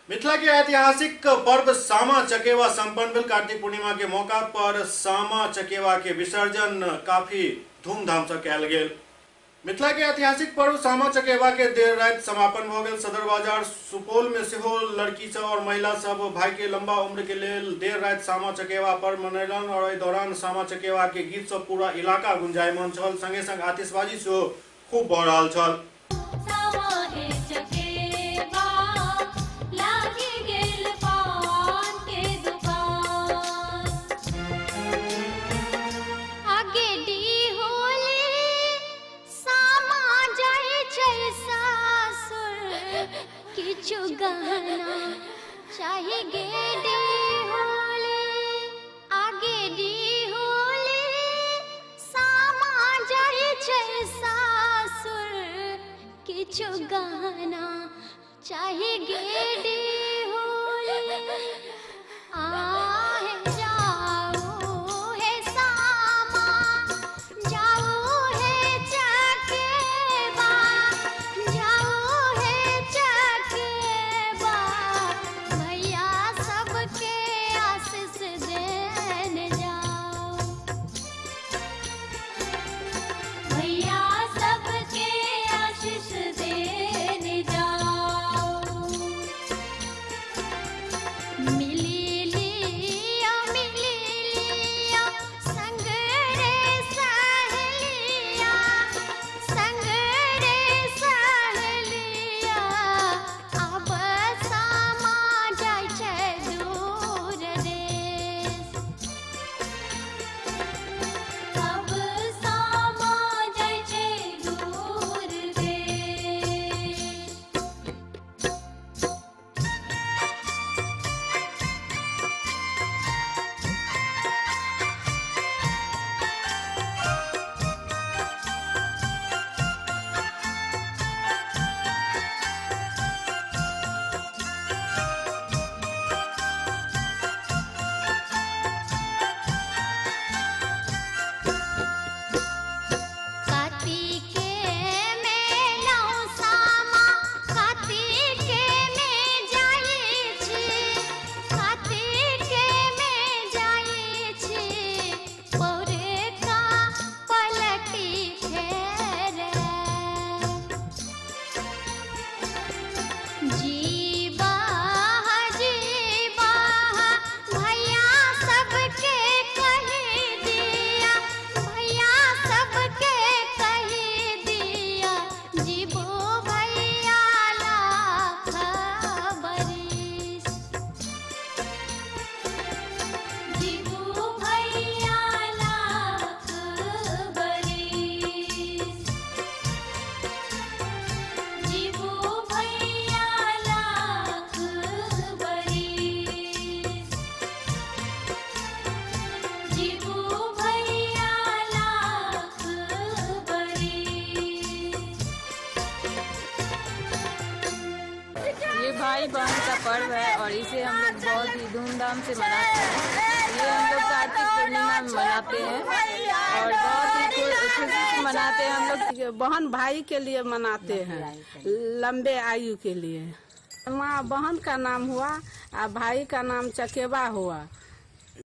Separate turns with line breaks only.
मिथिला के ऐतिहासिक पर्व सामा चकेवा संपन्न भेल। कार्तिक पूर्णिमा के मौका पर सामा चकेवा के विसर्जन काफी धूमधाम से कयल गेल। मिथिला के ऐतिहासिक पर्व सामा चकेवा के देर राति समापन भ गेल। सदर बाजार सुपौल में सेहो लड़की सब और महिला सब भाई के लंबा उम्र के लेल देर राति सामा चकेवा पर्व मनैलन और एहि दौरान सामा चकेवा के गीत सब पूरा इलाका गुंजायमान छल। संगे संग आतिशबाजी सेहो खूब भऽ रहल छल।
किछु गहना चाहे गेडी होले आगे डी होले सामा जाय छै सासुर किछु गहना चाहे गेडी होले आहे जाओ हे सामा जाओ हे चकेवा जाओ हे चकेवा भैया सबके आशीष देने जाओ भैया सबके आशीष देने जाओ मिली लिया संग रे सहेलिया संग रे सहेलिया अब सामा जाय छै दूर देश अब सामा जाय छै दूर देश। कार्तिके में लौ सामा कार्तिके में जाइ छी कार्तिके में जाइ छी पौरका पलटी फेर जीवा जीवा भैया सबके कही दिया भैया सबके कही दिया जीवो भैया लाख बरिस जीवो भैया लाख बरिस जीवो भैया लाख बरिस जीवो भैया लाख बरिस।
ये भाई बहन का पर्व है और इसे हम लोग बहुत ही धूमधाम से मनाते हैं। ये हम लोग कार्तिक पूर्णिमा में मनाते हैं और बहुत ही खुशी से मनाते हैं हम लोग।
बहन भाई के लिए मनाते हैं, लंबे आयु के लिए। माँ बहन का नाम हुआ और भाई का नाम चकेवा हुआ।